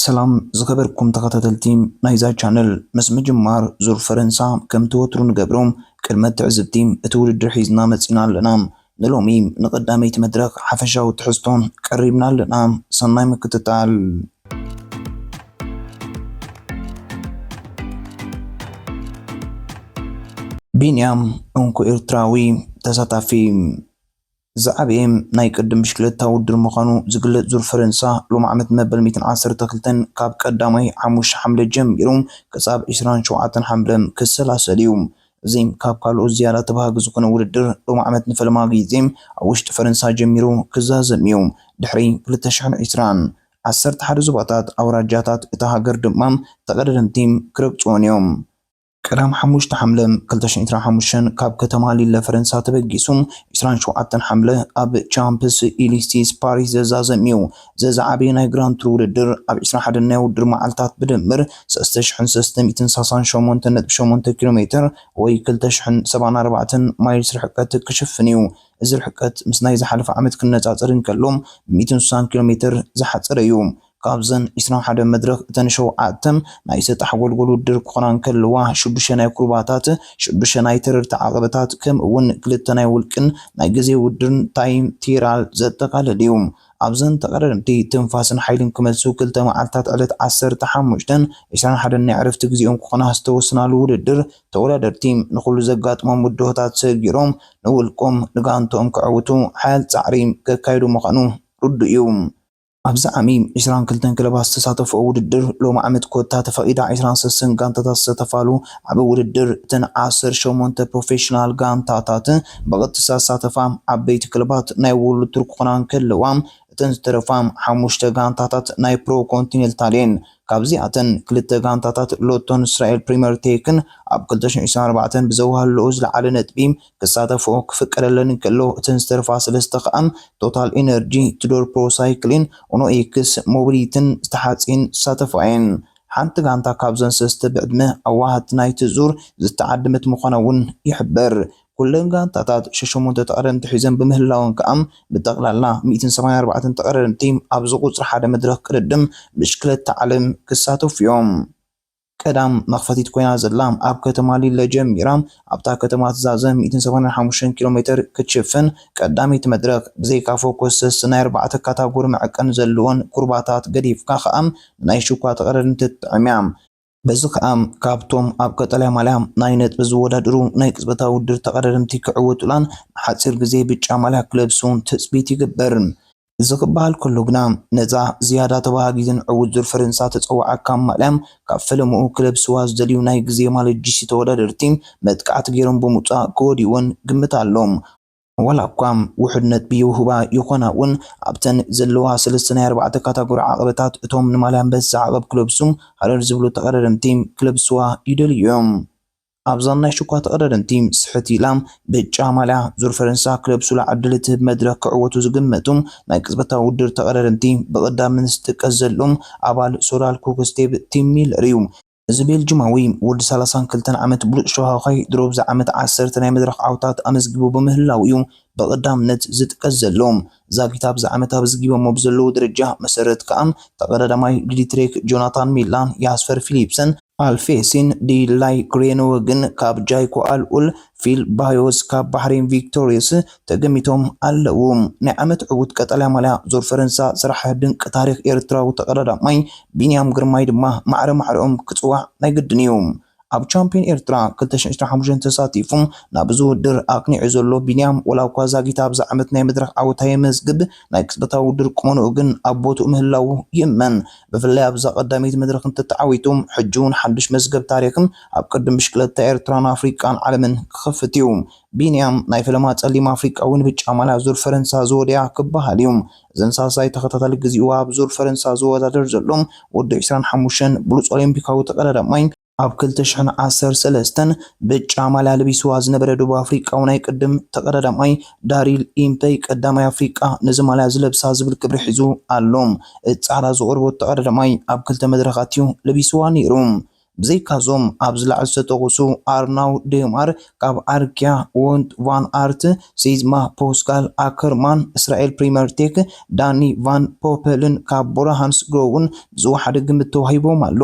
ሰላም ዝኸበርኩም ተኸታተልቲ ናይዛ ቻነል፣ ምስ ምጅማር ዙር ፈረንሳ ከምቲ ወትሩ ንገብሮ ቅድመ ትዕዝብቲ እቲ ውድድር ሒዝና መጺና ኣለና። ንሎሚ ንቐዳመይቲ መድረኽ ሓፈሻዊ ትሕዝቶ ቀሪብና ኣለና። ሰናይ ምክትታል። ቢንያም እንኮ ኤርትራዊ ተሳታፊ። ዝዓበየ ናይ ቅድም ብሽክለታ ውድድር ምዃኑ ዝግለጽ ዙር ፈረንሳ ሎም ዓመት መበል ሚእትን ዓሰርተ ክልተን ካብ ቀዳማይ ሓሙሽተ ሓምለ ጀሚሩ ክሳብ ዕስራን ሸውዓተን ሓምለ ክሰላሰል እዩ። እዚ ካብ ካልኦት ዝያዳ ተባሃጊ ዝኾነ ውድድር ሎም ዓመት ንፈለማ ግዜ ኣብ ውሽጢ ፈረንሳ ጀሚሩ ክዛዘም እዩ። ድሕሪ ክልተ ሽሕን ዕስራን ዓሰርተ ሓደ ዞባታት ኣውራጃታት እታ ሃገር ድማ ተቐዳደምቲ ክረግጽዎን እዮም። ቀዳም ሓሙሽተ ሓምለ ክልተ ሽሕን ዕስራን ሓሙሽተን ካብ ከተማ ሊለ ፈረንሳ ተበጊሱ ዕስራን ሸውዓተን ሓምለ ኣብ ቻምፕስ ኢሊሲስ ፓሪስ ዘዛዘም እዩ። እዚ ዝዓበየ ናይ ግራንድ ቱር ውድድር ኣብ ዕስራን ሓደን ናይ ውድድር መዓልታት ብድምር ሰለስተ ሽሕን ሰለስተ ሚእትን ሰላሳን ሸሞንተን ነጥቢ ሸሞንተ ኪሎ ሜትር ወይ ክልተ ሽሕን ሰብዓን ኣርባዕተን ማይልስ ርሕቀት ክሽፍን እዩ። እዚ ርሕቀት ምስ ናይ ዝሓለፈ ዓመት ክነጻጸር እንከሎ ብሚእትን ስሳን ኪሎ ሜትር ዝሓጸረ እዩ። ካብዘን ዕስራን ሓደን መድረኽ እተን ሸውዓተ ናይ ሰጣሕ ጎልጎል ውድድር ክኾና እንከለዋ፣ ሽዱሽተ ናይ ኩርባታት፣ ሽዱሽተ ናይ ተረርቲ ዓቐበታት፣ ከምኡ እውን ክልተ ናይ ውልቅን ናይ ግዜ ውድድርን ታይም ቲራል ዘጠቓልል እዩ። ኣብዘን ተቐዳደምቲ ትንፋስን ሓይልን ክመልሱ ክልተ መዓልታት ዕለት ዓሰርተ ሓሙሽተን ዕስራን ሓደን ናይ ዕረፍቲ ግዜኦም ክኾና ዝተወሰናሉ ውድድር፣ ተወዳደርቲ ንኹሉ ዘጋጥሞም ብድሆታት ሰጊሮም ንውልቆም ንጋንትኦም ከዕውቱ ሓያል ጻዕሪ ከካይዱ ምዃኑ ርዱእ እዩ። ኣብዚ ዓሚ ዕስራን ክልተን ክለባት ዝተሳተፍኦ ውድድር፣ ሎሚ ዓመት ኮታ ተፈቒዳ ዕስራን ሰለስተን ጋንታታት ዝሳተፋሉ ዓቢ ውድድር፣ እተን ዓሰርተ ሸሞንተ ፕሮፌሽናል ጋንታታት ብቐጥታ ዝሳተፋ ዓበይቲ ክለባት ናይ ወርልድ ቱር ክኾና እንከለዋ፣ እተን ዝተረፋ ሓሙሽተ ጋንታታት ናይ ፕሮ ኮንቲኔንታል እየን። ካብዚኣተን ክልተ ጋንታታት ሎቶን እስራኤል ፕሪምየር ቴክን ኣብ ክልተ ሽሕን ዕስራን ኣርባዕተን ብዘዋህልኦ ዝለዓለ ነጥቢ ክሳተፍኦ ክፍቀደለን እንከሎ፣ እተን ዝተረፋ ሰለስተ ከኣ ቶታል ኤነርጂ፣ ትዶር ፕሮ ሳይክሊን፣ ኦኖኤክስ ሞቢሊቲን ዝተሓጺን ዝሳተፋ እየን። ሓንቲ ጋንታ ካብዘን ሰለስተ ብዕድመ ኣዋሃድቲ ናይቲ ዙር ዝተዓደመት ምዃና እውን ይሕበር። ኩለን ጋንታታት ሸሸሞንተ ተቐደምቲ ሒዘን ብምህላወን ከኣ ብጠቕላላ ሚእትን ሰማንያን ኣርባዕተን ተቐዳደምቲ ኣብዚ ቁጽሪ ሓደ መድረኽ ቅድድም ብሽክለታ ዓለም ክሳተፉ እዮም። ቀዳም መኽፈቲት ኮይና ዘላ ኣብ ከተማ ሊለ ጀሚራ ኣብታ ከተማ ትዛዘም ሚእትን ሰማንያን ሓሙሽተን ኪሎ ሜትር ክትሽፍን ቀዳመይቲ መድረኽ ብዘይካ ፎኮስ ሰስ ናይ ኣርባዕተ ካታጎሪ መዐቀኒ ዘለዎን ኩርባታት ገዲፍካ ከኣ ናይ ሽኳ ተቐዳደምቲ ትጥዕም እያ። በዚ ከኣ ካብቶም ኣብ ቀጠልያ ማልያ ናይ ነጥቢ ዝወዳደሩ ናይ ቅጽበታዊ ውድድር ተቐዳደምቲ ክዕወቱላን ንሓጺር ግዜ ብጫ ማልያ ክለብሱን ትጽቢት ይግበር። እዚ ክበሃል ከሎ ግና ነዛ ዝያዳ ተባሃጊትን ዕዉት ዙር ፈረንሳ ተጸዋዓ ካብ ማልያ ካብ ፈለምኡ ክለብስዋ ዝደልዩ ናይ ግዜ ማለጅሲ ተወዳደርቲ መጥቃዕቲ ገይሮም ብምውጻእ ክወድይወን ግምት ኣሎ። ዋላ እኳ ውሑድ ነጥቢ ይውህባ ይኾና እውን፣ ኣብተን ዘለዋ ሰለስተ ናይ ኣርባዕተ ካታጎሪ ዓቐበታት እቶም ንማልያ ኣንበሳ ዓቐብ ክለብሱ ሃረር ዝብሉ ተቐዳደምቲ ክለብስዋ ይደልዩ እዮም። ኣብዛ ናይ ሽኳ ተቐዳደምቲ ስሕት ኢላ ብጫ ማልያ ዙር ፈረንሳ ክለብሱላ ዕድል እትህብ መድረኽ ክዕወቱ ዝግመቱ ናይ ቅጽበታዊ ውድድር ተቐዳደምቲ ብቐዳምነት ዝጥቀስ ዘሎ ኣባል ሶዳል ኩክስቴብ ቲም ሚለር እዩ። እዚ ቤልጅማዊ ወዲ ሰላሳን ክልተን ዓመት ብሉጽ ሸውሃዋይ ድሮ ብዚ ዓመት ዓሰርተ ናይ መድረኽ ዓወታት ኣመዝጊቡ ብምህላው እዩ ብቐዳምነት ዝጥቀስ ዘሎ። ዛጊት ኣብዚ ዓመት ኣመዝጊቦሞ ብዘለዉ ደረጃ መሰረት ከኣ ተቐዳዳማይ ዲትሪክ ጆናታን ሚላን፣ ያስፐር ፊሊፕሰን፣ ኣልፌሲን ዲ ላይ ግሬኖወግን ካብ ጃይኮ ኣልኡል፣ ፊል ባዮስ ካብ ባሕሬን ቪክቶሪየስ ተገሚቶም ኣለዉ። ናይ ዓመት ዕዉት ቀጠልያ ማልያ ዙር ፈረንሳ ስራሕ ድንቂ ታሪኽ ኤርትራዊ ተቐዳዳማይ ቢንያም ግርማይ ድማ ማዕረ ማዕረኦም ክጽዋዕ ናይ ግድን እዩ። ኣብ ቻምፒዮን ኤርትራ ክልተ ሽሕን ዕስራን ሓሙሽተን ተሳቲፉ ናብ እዚ ውድድር ኣቕኒዑ ዘሎ ቢንያም፣ ወላ እኳ ዛጊት ኣብዚ ዓመት ናይ መድረኽ ዓወት ኣየመዝግብ፣ ናይ ቅጽበታዊ ውድድር ቁመንኡ ግን ኣብ ቦትኡ ምህላዉ ይእመን። ብፍላይ ኣብዛ ቀዳመይቲ መድረኽ እንተተዓዊቱ፣ ሕጂ እውን ሓድሽ መዝገብ ታሪኽን ኣብ ቅድም ብሽክለታ ኤርትራን ኣፍሪቃን ዓለምን ክኸፍት እዩ። ቢንያም ናይ ፈለማ ጸሊም ኣፍሪቃዊ ንብጫ ማልያ ዙር ፈረንሳ ዝወደያ ክበሃል እዩ። እዘን ሳልሳይ ተኸታታሊ ግዜኡ ኣብ ዙር ፈረንሳ ዝወዳደር ዘሎ ወዲ ዕስራን ሓሙሽተን ብሉጽ ኦሎምፒካዊ ተቐዳዳማይ፣ ኣብ ክልተ ሽሕን ዓሰርተ ሰለስተን ብጫ ማልያ ለቢስዋ ዝነበረ ደቡብ ኣፍሪቃዊ ናይ ቅድም ተቐዳዳማይ ዳሪል ኢምፐይ፣ ቀዳማይ ኣፍሪቃ ነዚ ማልያ ዝለብሳ ዝብል ክብሪ ሒዙ ኣሎ። እቲ ጻዕዳ ዝቖርቦ ተቐዳዳማይ ኣብ ክልተ መድረኻት እዩ ለቢስዋ ነይሩ። ብዘይካዞም ኣብዚ ላዕሊ ዝተጠቕሱ ኣርናው ዴማር ካብ ኣርኪያ፣ ዎንት ቫን ኣርት፣ ሲዝማ ፖስካል ኣከርማን፣ እስራኤል ፕሪመርቴክ፣ ዳኒ ቫን ፖፐልን ካብ ቦራሃንስ ግሮውን ብዝወሓደ ግምት ተዋሂቦም ኣሎ።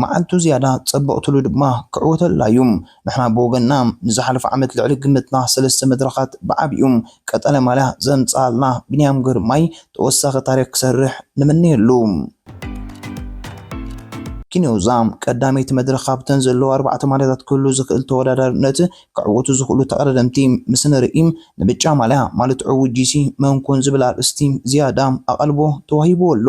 መዓልቱ ዝያዳ ጸብቕ ትሉ ድማ ክዕወተላ እዩ። ንሕና ብወገንና ንዝሓለፈ ዓመት ልዕሊ ግምትና ሰለስተ መድረኻት ብዓቢኡ ቀጠለ ማልያ ዘምጽኣልና ቢንያም ግርማይ ተወሳኺ ታሪኽ ክሰርሕ ንምነየሉ። ኪኖዛ ቀዳመይቲ መድረኽ ካብተን ዘለዋ ኣርባዕተ ማልያታት ክህሉ ዝኽእል ተወዳዳርነት ክዕወቱ ዝኽእሉ ተቐዳደምቲ ምስ ንርኢ፣ ንብጫ ማልያ ማለት ዕዉት ጂሲ መንኮን ዝብል ኣርእስቲ ዝያዳ ኣቓልቦ ተዋሂብዎ ኣሎ።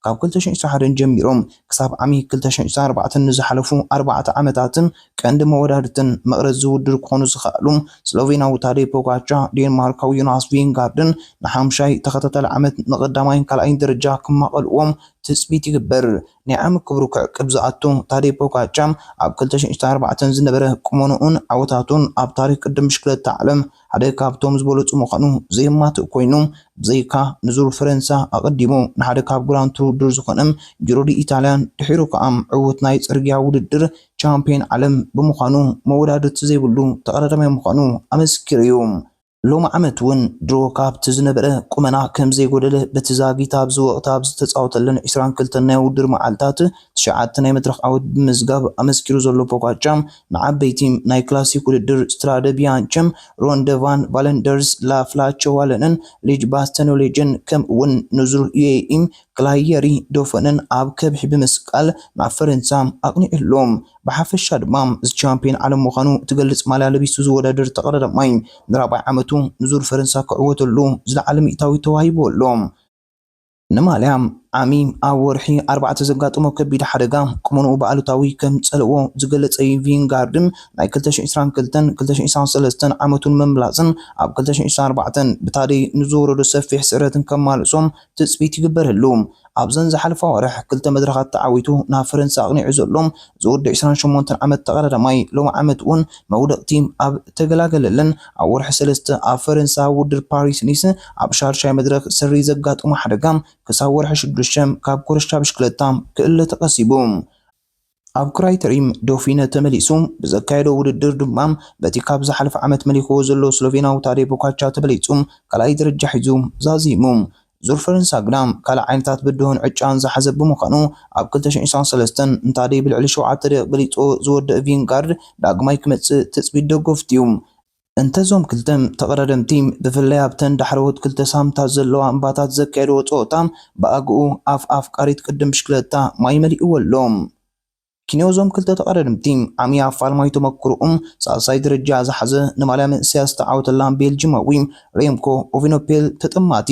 ካብ ክልተ ሽሕን ዕስራን ሓደን ጀሚሮም ክሳብ ዓሚ ክልተ ሽሕን ዕስራን ኣርባዕተን ንዝሓለፉ ኣርባዕተ ዓመታትን ቀንዲ መወዳድርትን መቕረት ዝውድር ክኾኑ ዝኸኣሉ ስሎቬናዊ ታዴ ፖጋቻ፣ ዴንማርካዊ ዮናስ ቪንጋርድን ንሓምሻይ ተኸታታሊ ዓመት ንቐዳማይን ካልኣይን ደረጃ ክማቐልዎም ትጽቢት ይግበር። ናይ ዓሚ ክብሩ ክዕቅብ ዝኣቱ ታዴ ፖጋቻ ኣብ ክልተ ሽሕን ዕስራን ኣርባዕተን ዝነበረ ቁመንኡን ዓወታቱን ኣብ ታሪኽ ቅድም ብሽክለታ ዓለም ሓደ ካብቶም ዝበለጹ ምዃኑ ዘየማትእ ኮይኑ፣ ብዘይካ ንዙር ፈረንሳ ኣቐዲሙ ንሓደ ካብ ግራንድ ቱር ውድድር ዝኾነ ጂሮ ዲ ኢታልያን ድሒሩ ከኣ ዕዉት ናይ ጽርግያ ውድድር ቻምፒዮን ዓለም ብምዃኑ መወዳድርቲ ዘይብሉ ተቐዳዳማይ ምዃኑ ኣመስኪሩ እዩ። ሎሚ ዓመት እውን ድሮ ካብቲ ዝነበረ ቁመና ከም ዘይጎደለ በቲ ዛጊት ኣብዚ ወቕቲ ኣብ ዝተጻወተለን ዕስራን ክልተን ናይ ውድድር መዓልታት ትሽዓተ ናይ መድረኽ ዓወት ብምምዝጋብ ኣመስኪሩ ዘሎ ፖጋቻ ንዓበይቲ ናይ ክላሲክ ውድድር ስትራደ ቢያንቸም፣ ሮንደ ቫን ቫለንደርስ፣ ላፍላቸ ዋለንን ሊጅ ባስተኖሌጅን ከምኡ እውን ንዙር ዩኤኢ ክላየሪ ዶፈንን ኣብ ከብሒ ብምስቃል ናብ ፈረንሳ ኣቕኒዑ ኣሎ። ብሓፈሻ ድማ እዚ ቻምፒዮን ዓለም ምዃኑ ትገልጽ ማልያ ለቢሱ ዝወዳደር ተቐዳዳማይ ንራብዓይ ዓመቱ ንዙር ፈረንሳ ክዕወተሉ ዝለዓለ ሚእታዊ ተዋሂቡ ኣሎ። ንማልያ ዓሚ ኣብ ወርሒ ኣርባዕተ ዘጋጠሞ ከቢድ ሓደጋ ቁመንኡ ብኣሉታዊ ከም ጸልዎ ዝገለጸ ቪንጋርድን ናይ ክልተ ሽሕን ዕስራን ክልተን ክልተ ሽሕን ዕስራን ሰለስተን ዓመቱን ምምላስን ኣብ ክልተ ሽሕን ዕስራን ኣርባዕተን ብታደይ ንዝወረዶ ሰፊሕ ስዕረትን ከማልሶም ትጽቢት ይግበረሉ። ኣብዘን ዝሓለፋ ኣዋርሕ ክልተ መድረኻት ተዓዊቱ ናብ ፈረንሳ ኣቕኒዑ ዘሎ ዝወዲ ዕስራን ሸሞንተን ዓመት ተቐዳዳማይ ሎሚ ዓመት እውን መውደቕቲ ኣብ ተገላገለለን ኣብ ወርሒ ሰለስተ ኣብ ፈረንሳ ውድድር ፓሪስ ኒስ ኣብ ሻድሻይ መድረኽ ስሪ ዘጋጠሞ ሓደጋ ክሳብ ወርሒ ሽዱሽተ ካብ ኮረሻ ብሽክለታ ክእለ ተቐሲቡ። ኣብ ክራይተሪም ዶፊነ ተመሊሱ ብዘካየዶ ውድድር ድማ በቲ ካብ ዝሓለፈ ዓመት መሊኽዎ ዘሎ ስሎቬናዊ ታዴ ፖጋቻ ተበሊጹ ካልኣይ ደረጃ ሒዙ ዛዚሙ። ዙር ፈረንሳ ግና ካልእ ዓይነታት ብድሆን ዕጫን ዝሓዘ ብምዃኑ ኣብ ክልተ ሽሕን ዕስራን ሰለስተን ንታዴ ብልዕሊ ሸውዓተ ደቂቕ በሊጹ ዝወደአ ቪንጋርድ ዳግማይ ክመጽእ ትጽቢት ደገፍቱ እዩ። እንተዞም ክልተ ተቐዳደምቲ ብፍላይ ኣብተን ዳሕረዎት ክልተ ሳምንታት ዘለዋ እምባታት ዘካየድዎ ጸወታ ብኣግኡ ኣፍ ኣፍቃሪት ቅድም ብሽክለታ ማይ መሊእዎ ኣሎ። ኪንዮዞም ክልተ ተቐዳደምቲ ዓሚ ኣፋልማይ ተመክሮኦም ሳልሳይ ደረጃ ዝሓዘ ንማልያ መንእሰያት ዝተዓወተላ ቤልጅማዊ ሬምኮ ኦቪኖፔል ተጠማቲ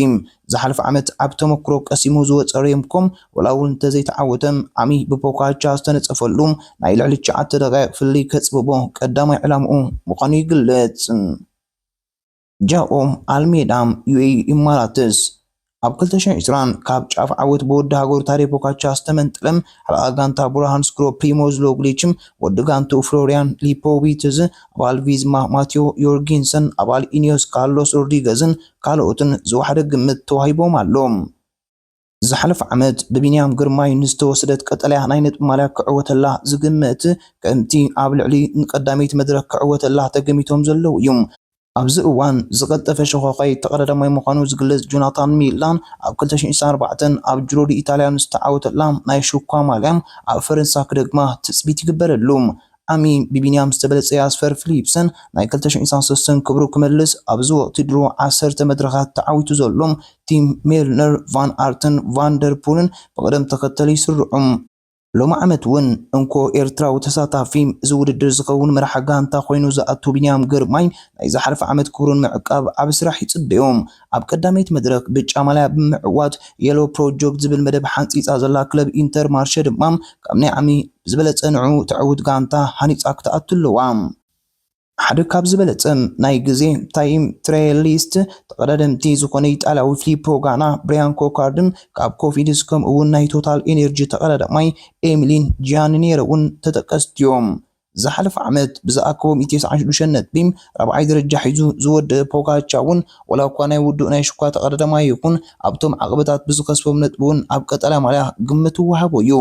ዝሓለፈ ዓመት ኣብ ተመክሮ ቀሲሙ ዝወጸ ሬምኮ ወላ እውን እንተዘይተዓወተ ዓሚ ብፖካቻ ዝተነጸፈሉ ናይ ልዕሊ ትሽዓተ ደቃይቕ ፍልልይ ከጽብቦ ቀዳማይ ዕላምኡ ምዃኑ ይግለጽ። ጃኦ ኣልሜዳ ዩኤኢ ኢማራትስ ኣብ ክልተ ሽሕን ዕስራን ካብ ጫፍ ዓወት ብወዲ ሃገሩ ታዴ ፖካቻ ዝተመንጠለ ሓለቓ ጋንታ ብራሃንስ ግሮ ፕሪሞዝ ሎግሊች ወዲ ጋንቱ ፍሎሪያን ሊፖቪትዝ ኣባል ቪዝማ ማቴዎ ዮርጊንሰን ኣባል ኢኒዮስ ካርሎስ ሮድሪገዝን ካልኦትን ዝወሓደ ግምት ተዋሂቦም ኣሎ። ዝሓለፈ ዓመት ብቢንያም ግርማይ ንዝተወሰደት ቀጠልያ ናይ ነጥቢ ማልያ ክዕወተላ ዝግምት ከምቲ ኣብ ልዕሊ ንቀዳመይቲ መድረኽ ክዕወተላ ተገሚቶም ዘለዉ እዮም። ኣብዚ እዋን ዝቐልጠፈ ሸኾኻይ ተቐዳዳማይ ምዃኑ ዝግለጽ ጆናታን ሚላን ኣብ ክልተ ሽሕን ዕስራን ኣርባዕተን ኣብ ጅሮ ዲ ኢታልያ ንዝተዓወተላ ናይ ሽኳ ማልያ ኣብ ፈረንሳ ክደግማ ትጽቢት ይግበረሉ። ዓሚ ብቢንያም ዝተበለጸ ያስፐር ፊሊፕሰን ናይ ክልተ ሽሕን ዕስራን ሰለስተን ክብሩ ክመልስ ኣብዚ ወቕቲ ድሮ ዓሰርተ መድረኻት ተዓዊቱ ዘሎ ቲም ሜልነር፣ ቫን ኣርትን ቫንደርፑልን ብቕደም ተኸተል ይስርዑ። ሎሚ ዓመት እውን እንኮ ኤርትራዊ ተሳታፊ እዚ ውድድር ዝኸውን መራሒ ጋንታ ኮይኑ ዝኣቱ ቢንያም ግርማይ ናይ ዝሓለፈ ዓመት ክብሩ ንምዕቃብ ዓቢ ስራሕ ይጽበዮ። ኣብ ቀዳመይቲ መድረኽ ብጫ ማልያ ብምዕዋት የሎ ፕሮጀክት ዝብል መደብ ሓንጺጻ ዘላ ክለብ ኢንተር ማርሸ ድማ ካብ ናይ ዓሚ ብዝበለጸ ንዕኡ ተዕውት ጋንታ ሃኒጻ ክትኣቱ ኣለዋ። ሓደ ካብ ዝበለጸ ናይ ግዜ ታይም ትራያሊስት ተቐዳደምቲ ዝኾነ ኢጣልያዊ ፊሊፖ ጋና፣ ብሪያን ኮካርድን ካብ ኮፊድስ ከምኡ እውን ናይ ቶታል ኤነርጂ ተቐዳዳማይ ኤሚሊን ጂያንኔሮ እውን ተጠቀስቲ እዮም። ዝሓለፈ ዓመት ብዝኣከቦ ሚእቲ ተስዓን ሽዱሽተን ነጥቢ ራብዓይ ደረጃ ሒዙ ዝወደአ ፖጋቻ እውን ዋላ እኳ ናይ ውዱእ ናይ ሽኳ ተቐዳዳማይ ይኹን ኣብቶም ዓቐበታት ብዝኸስቦም ነጥቢ እውን ኣብ ቀጠልያ ማልያ ግምት ይወሃቦ እዩ።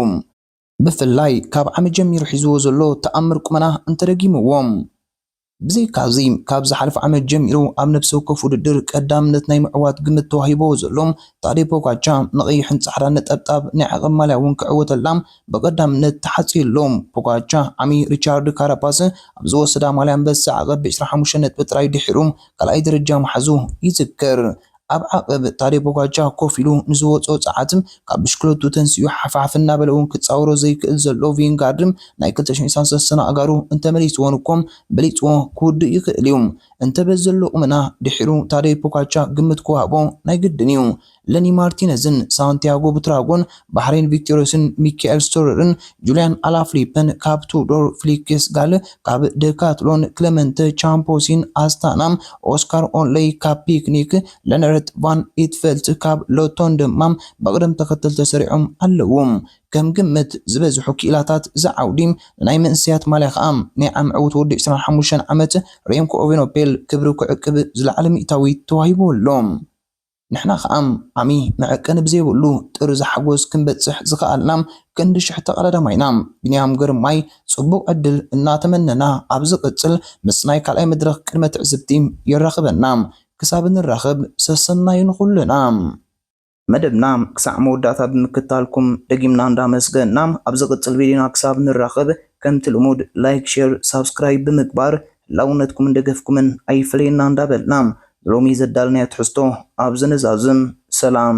ብፍላይ ካብ ዓመት ጀሚሩ ሒዝዎ ዘሎ ተኣምር ቁመና እንተደጊምዎም። ብዘይካዚ፣ ካብ ዝሓለፈ ዓመት ጀሚሩ ኣብ ነፍሲ ወከፍ ውድድር ቀዳምነት ናይ ምዕዋት ግምት ተዋሂቦ ዘሎ ታዴ ፖጋቻ፣ ንቐይሕን ጻዕዳን ነጠብጣብ ናይ ዓቐብ ማልያ እውን ክዕወተላ ብቐዳምነት ተሓጽዩ ኣሎ። ፖጋቻ ዓሚ ሪቻርድ ካራፓስ ኣብ ዝወሰዳ ማልያ ኣንበሳ ዓቐብ ብዕስራን ሓሙሽተን ነጥቢ ጥራይ ድሒሩ ካልኣይ ደረጃ ምሓዙ ይዝከር። ኣብ ዓቐብ ታዴ ፖጋቻ ኮፍ ኢሉ ንዝወጾ ጸዓት ካብ ብሽክለቱ ተንሲኡ ሓፋሕፍ እናበለ እውን ክጻወሮ ዘይክእል ዘሎ ቪንጋርድ ናይ ክልተ ሽሕን ዕስራን ሰለስተን ኣእጋሩ እንተመሊስዎን እኮ በሊጽዎ ክውድእ ይኽእል እዩ። እንተ በዚ ዘሎ ቁመና ድሒሩ ታዴ ፖጋቻ ግምት ክወሃቦ ናይ ግድን እዩ። ለኒ ማርቲነዝን ሳንቲያጎ ቡትራጎን ባህሬን ቪክቶሪዮስን ሚካኤል ስቶረርን ጁልያን ኣላፍሊፕን ካብ ቱዶር ፍሊክስ ጋል ካብ ደካትሎን ክለመንተ ቻምፖሲን ኣስታና ኦስካር ኦንለይ ካብ ፒክኒክ ለነርት ቫን ኢትፈልት ካብ ሎቶን ድማ ብቕደም ተኸተል ተሰሪዖም ኣለዉ። ከም ግምት ዝበዝሑ ክኢላታት እዚ ዓውዲ ናይ መንእሰያት ማልያ ከኣ ናይ ዓሚ ዕውት ወዲ ዕስራን ሓሙሽተን ዓመት ሬምኮ ኦቬኖፔል ክብሪ ክዕቅብ ዝለዓለ ሚእታዊት ተዋሂቡ ኣሎ። ንሕና ከኣ ዓሚ መዐቀኒ ብዘይብሉ ጥርዚ ሓጎስ ክንበጽሕ ዝኸኣልና ክንዲ ሽሕ ተቐዳዳማይና ቢንያም ግርማይ ጽቡቕ ዕድል እናተመነና ኣብ ዝቕጽል ምስ ናይ ካልኣይ መድረኽ ቅድመ ትዕዝብቲ የራኽበና። ክሳብ ንራኸብ ሰሰናዩ ንኹልና። መደብና ክሳዕ መወዳእታ ብምክታልኩም ደጊምና እንዳመስገና፣ ኣብ ዝቕጽል ቪድዮና ክሳብ ንራኸብ ከምቲ ልሙድ ላይክ፣ ሼር፣ ሳብስክራይብ ብምግባር ህላውነትኩምን ደገፍኩምን ኣይፈለየና እንዳበልና ንሎሚ ዘዳልናዮ ትሕዝቶ ኣብዚ ንዛዝም። ሰላም።